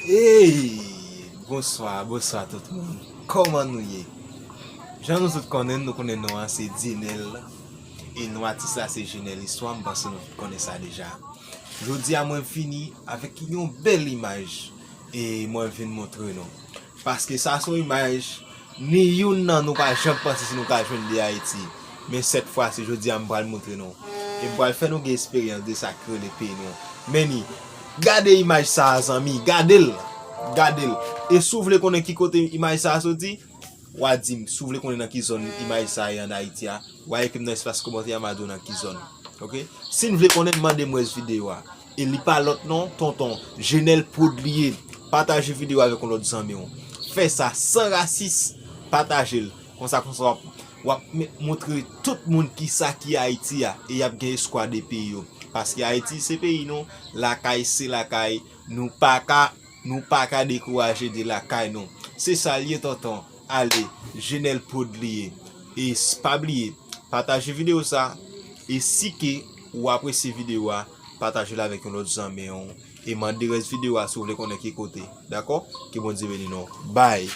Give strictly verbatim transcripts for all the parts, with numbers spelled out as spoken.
Hey! Bonswa, bonswa tout moun. Kòman nou ye? Jan nou tout konnen, nou konnen non an se Dienel. E non atis la se Jenel Istwa, m panse nou tout konnen sa deja. Jodi a mwen vini avèk yon bèl imaj e mwen vin montre nou. Paske sa se yon imaj ni youn nan nou pa janm panse si nou ka jwenn de Ayiti. Men sèt fwa se jodi a m pral montre nou. E m pral fè nou gen esperyans de sa ki rele peyi nou. Men ni, gade imaj sa a zanmi, gade l, gade l. E si w vle konnen ki kote imaj sa a soti, w a di m, si w vle konnen nan ki zòn imaj sa a ye ann Ayiti a, w a ekri m nan espas kòmantè a, m a di w nan ki zòn. Oke? Si n vle konnen, mande m rès videyo a. E li pa lòt non, tonton, Jenel Prod li ye. Pataje videyo avèk yon lòt zanmi w. Fè sa san rasis, pataje l. Konsa, konsa w ap, w ap me- montre tout moun kisa ki Ayiti a. E y ap gen espwa de peyi yo. Paske Ayiti se peyi nou, lakay se lakay, nou pa ka, nou pa ka dekouraje de lakay nou. Se sa l ye tonton. Ale, Jenel Prod li ye. E s- pa bliye, pataje videyo sa. E si ke ou apresye videyo a, pataje l avèk yon lòt zanmi w. E mande rès videyo a si w vle konnen ki kote. Dakò? Ke Bondye beni nou. Bye!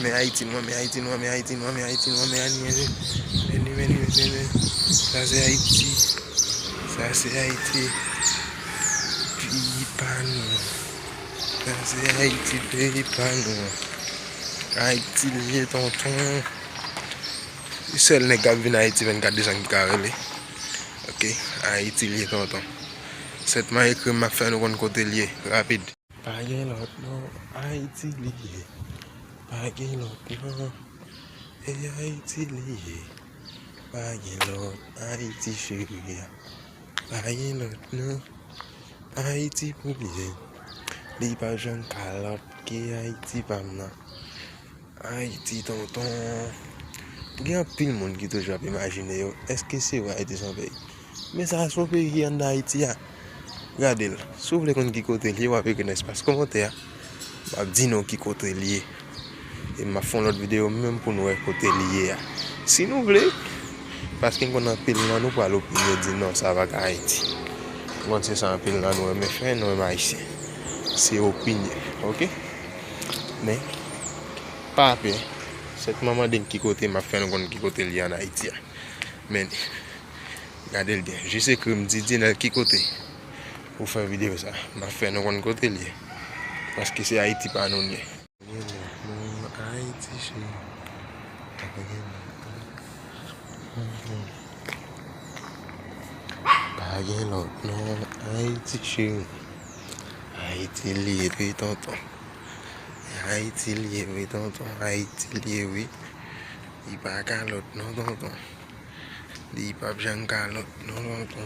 Men Ayiti nou an, men Ayiti nou an, men Ayiti nou an, men Ayiti nou an, men Ayiti nou an, men Ayiti nou an, men Ayiti nou an. Sa se Ayiti. Sa se Ayiti. Peyi pa nou. Sa se Ayiti, peyi pa nou. Ayiti li ye tonton. Se sèl nèg k ap vin Ayiti vennkat desanm ki ka rele. Oke, Ayiti li ye tonton. Sètman ekri m, m ap fè nou konn kote l ye, rapid. Pa gen lòt non, Ayiti li ye. Pa gen lòt non, e Ayiti li ye. Pa gen lòt, Ayiti cheri a. Pa gen lòt non, Ayiti pou li ye. Li pa janm ka lòt ke Ayiti pa m nan. Ayiti tonton. Gen anpil moun ki toujou ap imajine yo, èske se vre Ayiti se yon peyi? Men sa se yon peyi ki anndan Ayiti a. Gade l. Si w vle konn ki kote l ye, w ap ekri nan espas kòmantè a. M ap di nou ki kote l ye. E m ap fè yon lòt videyo menm pou nou wè kote l ye a. Si nou vle, paske m konn anpil nan nou pral opinye di non, sa pa ka Ayiti. M konn se sa anpil nan nou renmen fè, nou menm Ayisyen. Se opinye, oke? Men, pa pè. Sètman mande m ki kote, m ap fè nou konn ki kote l ye ann Ayiti a. Men, gade l byen. Jis ekri m, di Dienel ki kote ou fè videyo sa. M ap fè nou konn kote l ye. Paske se Ayiti pa nou l ye. Ayiti cheri. Pa gen lòt non. Pa gen lòt non, Ayiti cheri. Ayiti li ye wi tonton. Ayiti li ye wi tonton, Ayiti li ye wi. Li pa ka lòt non tonton. Li p ap janm ka lòt non tonton.